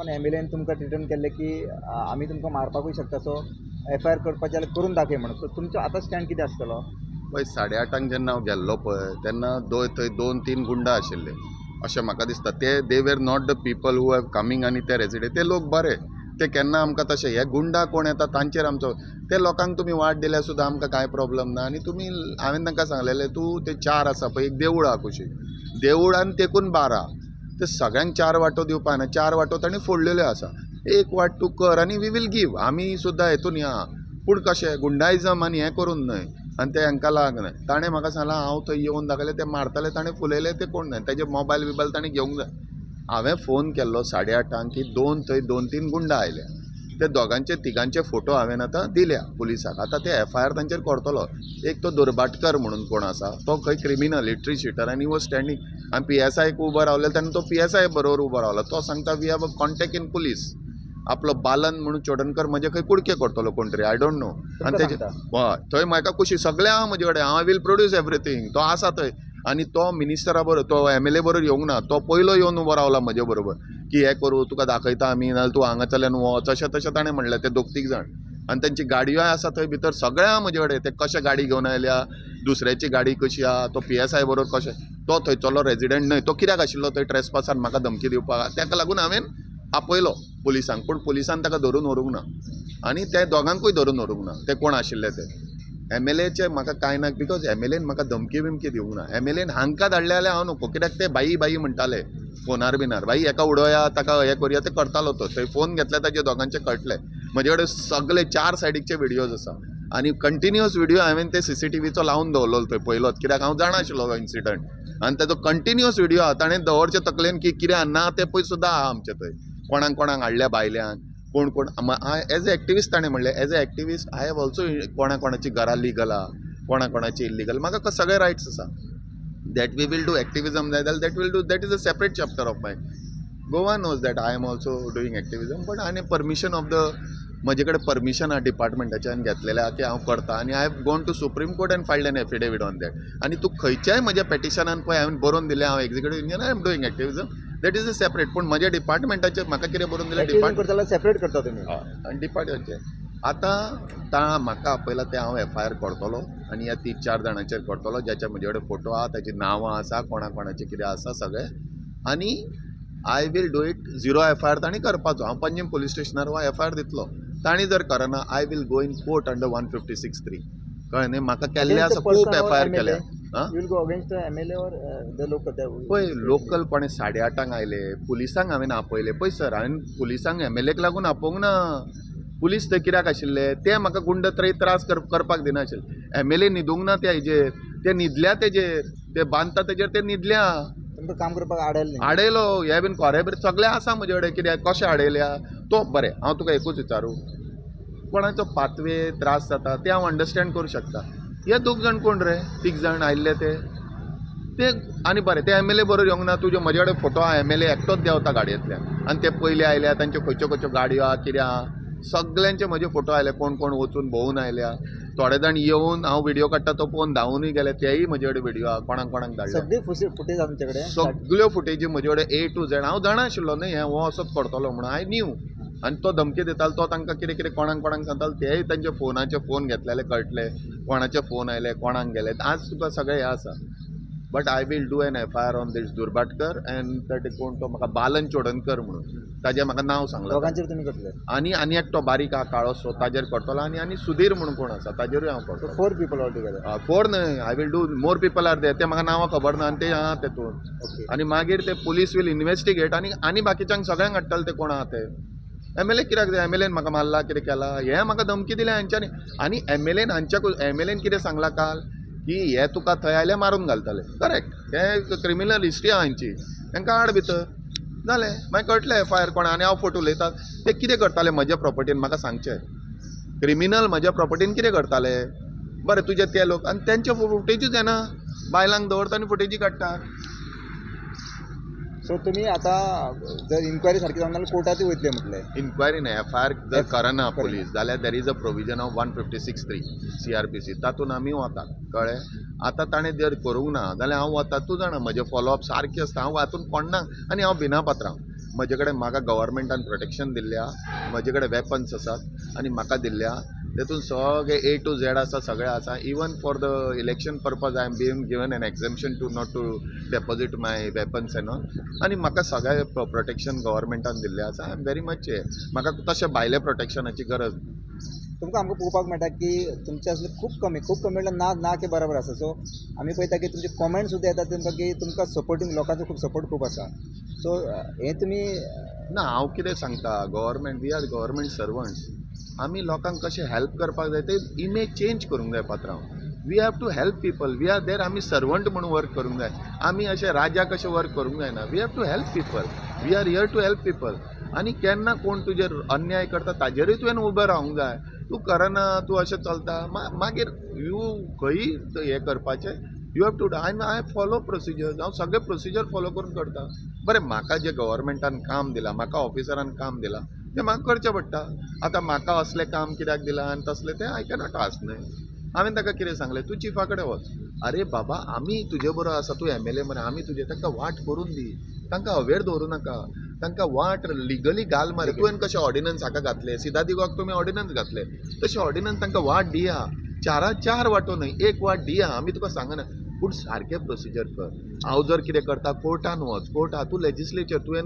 पण M L N तुमकां threaten केल्लें की आमी तुमकां मारपाकूय शकता, सो एफ I R करपाचें जाल्यार करून दाखय म्हणून. सो तुमचो आतां स्टँड कितें आसतलो? पळय, 8:30 जेन्ना हांव गेल्लो पळय, तेन्ना थंय दोन तीन गुंडा आशिल्ले अशें म्हाका दिसता. ते they were not the people who have coming आनी ते रेजिडेंट. ते लोक बरे, ते केन्ना आमकां तशें. हे गुंडा कोण येता तांचेर आमचो. ते लोकांक तुमी वाट दिल्यार सुद्दां आमकां कांय प्रॉब्लम ना. आनी तुमी, हांवें तांकां सांगलेलें, तूं ते चार आसा पळय, एक देवूळ आहा कुशीक, देवूळ आनी तेकून 12, ते सगळ्यांक चार वांटो दिवपा ना. चार वांटो तांणी फोडलेल्यो आसा. एक वाट तूं कर आनी we will give. आमी सुद्दां हेतून या, पूण कशें गुंडायझम आनी हें करून न्हय. आनी ते हांकां लाग न्हय. ताणें म्हाका सांगलां, हांव थंय येवन दाखयलें, ते मारताले, ताणें फुलयले, ते कोण न्हय. तेजे मोबायल बिबायल ताणें घेवंक जाय. हांवें फोन केल्लो 8:30 की दोन थंय दोन तीन गुंडा आयल्या. ते दोगांचे तिगांचे फोटो हांवें आतां दिल्या पुलिसाक. आतां ते एफआयआर तांचेर करतलो. एक तो दुर्भाटकर म्हणून कोण आसा, तो खंय क्रिमिनल हिस्ट्री शिटर आनी वॉज स्टँडींग आनी पीएसआयक उबो रावले तेन्ना तो पीएसआय बरोबर उबो रावलो. तो सांगता, "We have a contact in police." आपलो बालन म्हणून चोडणकर म्हजे खंय कुडके करतलो कोण तरी, I don't know. आनी तेजे सांगता? हय, थंय म्हाका कुशी सगळें आहा म्हजे कडेन. हांव will produce everything. तो आसा थंय आनी तो मिनिस्टरा बरोबर, तो एमएलए बरोबर येवंक ना. तो पयलो येवन उबो रावला म्हजे बरोबर की हें करूं, तुका दाखयता आमी, नाजाल्यार तूं हांगाच्यान वच, अशें तशें ताणें म्हणलें. ते दोग तीग जाण आनी तेंची गाडयोय आसा थंय भितर. सगळें आहा म्हजे कडेन. ते कशें गाडी घेवन आयल्या, दुसऱ्याची गाडी कशी आहा, तो पीएसआय बरोबर कशें. तो थंयचलो रेजिडंट न्हय, तो कित्याक आशिल्लो थंय ट्रेसपासान म्हाका धमकी दिवपाक? ताका लागून हांवें आपयलो पुलिसांक, पूण पुलिसान ताका धरून व्हरूंक ना आनी ते दोगांकूय धरून व्हरूंक ना, ते कोण आशिल्ले ते. एमएलएचे म्हाका कांय ना, because MLAN म्हाका धमकी बिमकी दिवंक ना. एमएलएन हांकां धाडले जाल्यार हांव नको, कित्याक ते बाई बाई म्हणटाले फोनार बिनार, बाई हेका उडोया, ताका हें करुया, ते करतालो तो. थंय फोन घेतले ताजे दोगांचे कळटले. म्हजे कडेन सगळे चार सायडीकचे व्हिडियोज आसा आनी कंटिन्युअस व्हिडियो हांवें ते सीसीटीव्हीचो लावन दवरलेलो थंय पयलोच, कित्याक हांव जाणा आशिल्लो हो इन्सिडंट. आनी ताजो कंटिन्युअस व्हिडियो आहा. ताणें दवरचे तकलेन की कितें ना तें पळय सुद्दां आहा आमचे थंय. कोणाक कोणाक हाडल्या भायल्यान, कोण कोण. एज ए एक्टिविस्ट ताणें म्हणलें, as a activist I have also कोणा कोणाची घरां लिगल आहा, कोणा कोणाची इल्लिगल, म्हाका सगळे रायट्स आसा. That we will do activism जाय जाल्यार that will do. That is a separate chapter of my. Goa knows that I am also doing activism, but आनी परमिशन ऑफ the, म्हजे कडेन परमिशन आहा डिपार्टमेंटाच्यान घेतलेलें आहा की हांव करता. आनी I have gone to Supreme Court and filed an affidavit on that. आनी तूं खंयच्याय म्हज्या पेटिशनान पळय, हांवें बरोवन दिलें, हांव executive engineer, I am doing activism. That is a separate. पूण म्हज्या डिपार्टमेंटाचेर म्हाका कितें बरोवन दिलें एक्टिविजम डिपार्ट करता जाल्यार सेपरेट करता तुमी. आनी डिपार्टमेंटचे आतां ता म्हाका आपयला तें हांव एफआयआर करतलो आनी ह्या तीग चार जाणांचेर करतलो, ज्याच्या म्हजे कडेन फोटो आहा, ताची नांवां आसा, कोणा कोणाचें कितें आसा सगळें. आनी I will do it. Zero FIR तांणी करपाचो. हांव पंजीम पोलीस स्टेशनार हो एफआयआर दितलो. तांणी जर करना, I will go in court under 156(3). कळ्ळें न्ही? म्हाका केल्ले आसा खूब एफआयआर केल्या. आं. You will go against the MLA or the local? पळय, लोकल कोणे 8:30 आयले, पुलिसांक हांवें आपयले. पळय सर, हांवें पुलिसांक एमएलएक लागून आपोवंक ना. पुलीस थंय कित्याक आशिल्ले? ते म्हाका गुंड त्रय त्रास करपाक दिनाशिल्ले. एमएलए न्हिदूंक ना त्या हेजेर, ते न्हिदल्या तेजेर, ते बांदता तेजेर ते न्हिदल्या. तुमकां काम करपाक आडयलें न्ही? आडयलो. हे बीन खोरे बीन सगळें आसा म्हजे कडेन. कित्याक कशें आडयल्या तो. बरें, हांव तुका एकूच विचारूं, कोणाचो पातवे त्रास जाता ते हांव अंडरस्टँड करूं शकता. हे दोग जाण कोण रे, तीग जाण आयिल्ले ते ते आनी बरें, ते एमएलए बरोबर येवंक ना. तुजे म्हजे कडेन फोटो आहा, एमएलए एकटोच देंवता गाडयेंतल्यान आनी ते पयले आयल्या. तांच्यो खंयच्यो खंयच्यो गाडयो आहा, कितें आहा, सगल्यांचे म्हजे फोटो आयले. कोण कोण वचून भोंवून आयल्या, थोडे जाण येवन हांव व्हिडियो काडटा तो पळोवन धांवूनय गेले, तेय म्हजे कडेन व्हिडियो आहा. कोणाक कोणाक धाडले. सगळी फुटेज आमचे कडेन. सगल्यो फुटेजी म्हजे कडेन ए टू झेड. हांव जाणा आशिल्लो न्ही हें हो असोच करतलो म्हणून. I new. आनी तो धमकी दितालो, तो तांकां कितें कितें कोणाक कोणाक सांगतालो, तेय तांचे फोनाचे फोन घेतलेले कळटले, कोणाचे फोन आयले, कोणाक गेले. आज तुका सगळें हें आसा. But I will do an FIR on this Durbatkar and that कोण तो म्हाका बालन चोडणकर म्हणून ताजें म्हाका नांव सांगलां. दोगांचेर तुमी करतले? आनी आनी एकटो बारीक आहा काळोसो, ताजेर करतलो. आनी आनी सुधीर म्हणून कोण आसा, ताजेरूय हांव करतलो. Four people all together? Four न्हय, I will do more people are there. ते म्हाका नांवां खबर ना आनी ते आहा तेतून. आनी मागीर ते पुलीस will investigate आनी आनी बाकीच्यांक सगळ्यांक हाडटले ते कोण आहा ते. एमएलए कित्याक जाय? एमएलएन म्हाका मारला, कितें केला, हें म्हाका धमकी दिल्या हांच्यांनी. आनी एमएलएन हांच्या एमएलएन कितें सांगलां काल की हे तुका थंय आयले मारून घालतले. करेक्ट, हे क्रिमिनल हिस्ट्री आहा हांची, तांकां हाड भितर. जालें, मागीर कळटलें एफआयआर कोण. आनी हांव फट उलयता? ते कितें करताले म्हज्या प्रॉपर्टीन म्हाका सांगचें. क्रिमिनल म्हज्या प्रॉपर्टीन कितें करताले? बरें, तुजे ते लोक आनी तेंचे फुटेजूच येना. बायलांक दवरता आनी फुटेजी काडटा. सो तुमी आतां जर इन्क्वायरी सारकी जावना जाल्यार कोर्टांतूय वयतले म्हटलें. इन्क्वायरी न्हय, एफआयआर जर करना करना. पुलीस जाल्यार there is a provision of 156(3) CrPC, तातूंत आमी वतात. कळ्ळें? आतां ताणें जर करूंक ना जाल्यार हांव वता. तूं जाणा, म्हजें फॉलोअप सारकें आसता. हांव हातूंत कोण्णाक आनी हांव भिना पात्रांव. म्हजे कडेन म्हाका गव्हर्मेंटान प्रोटेक्शन दिल्लें आहा. म्हजे कडेन वेपन्स आसात आनी म्हाका दिल्ले आहा. तेतून सगळे ए टू झॅड आसा, सगळें आसा. Even for the election purpose I am being given an exemption to not to deposit my weapons and all. आनी म्हाका सगळें प्रोटेक्शन गव्हर्मेंटान दिल्लें आसा. I am very much हे, म्हाका तशें भायल्या प्रोटेक्शनाची गरज ना. तुमकां आमकां पळोवपाक मेळटा की तुमचे असले खूब कमी, खूब कमी म्हणल्यार ना ना के बरोबर आसा. सो आमी पळयता की तुमचे कॉमेंट सुद्दां येतात तुमकां की तुमकां सपोर्टींग लोकांचो खूब सपोर्ट खूब आसा. सो हें तुमी ना, हांव कितें सांगता, government, we are government servants. आमी लोकांक कशें हेल्प करपाक जाय ते इमेज चेंज करूंक जाय पात्रांव. We have to help people. We are there. आमी सर्वंट म्हणून वर्क करूंक जाय. आमी अशें राजा कशें वर्क करूंक जायना. We have to help people. We are here to help people. आनी केन्ना कोण तुजेर अन्याय करता ताजेरूय तुवें उबें रावंक जाय. तूं करना, तूं अशें चलता, मागीर you खंयी हें करपाचें. You have to I follow procedure. हांव सगळे प्रोसिजर फॉलो करून करता. बरें, म्हाका जें गव्हर्मेंटान काम दिलां, म्हाका ऑफिसरान काम दिलां, तें म्हाका करचें पडटा. आतां म्हाका असलें काम कित्याक दिलां आनी तसलें तें I cannot ask न्हय. हांवें ताका कितें सांगलें, तूं चिफा कडेन वच. अरे बाबा, आमी तुजे बरोबर आसा. तूं एमएलए मरे, आमी तुजे. तांकां वाट करून दी, तांकां अवेर दवरूं नाका. तांकां वाट लिगली घाल मरे. तुवें कशें ऑर्डिनन्स हाका घातले, सिदादिगोक तुमी ऑर्डिनन्स घातले, तशें ऑर्डिनन्स तांकां वाट दिया. चारा चार वाटो न्हय, एक वाट दिया. आमी तुका सांगना, पूण सारकें प्रोसिजर कर. हांव जर कितें करता, कोर्टान वच. कोर्ट तूं लेजिस्लेचर, तुवें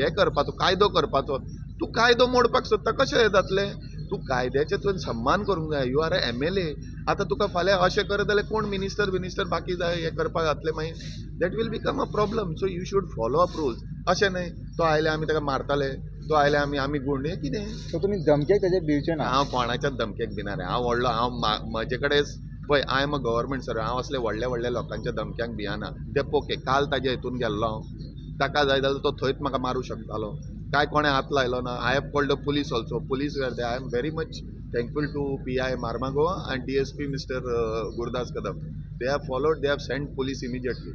हें करपाचो, कायदो करपाचो. तूं कायदो मोडपाक सोदता, कशें जातलें? तूं कायद्याचें तुवें सम्मान करूंक जाय. You are a MLA. आतां तुका फाल्यां अशें करत जाल्यार कोण मिनिस्टर बिनिस्टर बाकी जाय हें करपाक जातलें मागीर. That will become a problem. So you should follow up rules. अशें न्हय, तो आयले आमी ताका मारताले, तो आयले आमी आमी गुंड, हें कितें? सो तुमी धमकेक तेजे भिवचे ना? हांव कोणाच्याच धमकेक भिना रे. हांव व्हडलो, हांव म्हजे कडेन पळय, I am a government servant. हांव असले व्हडल्या व्हडल्या लोकांच्या धमक्यांक भियना. ते पोके काल ताजे हितून गेल्लो हांव. ताका जाय जाल्यार तो थंयच म्हाका मारूं शकतालो. काय कोणें हात लायलो ना. I have called the police also. Police were there. I am very much thankful to PI Marmagoa and DSP Mister Gurudas Kadam. They have followed, they have send police immediately.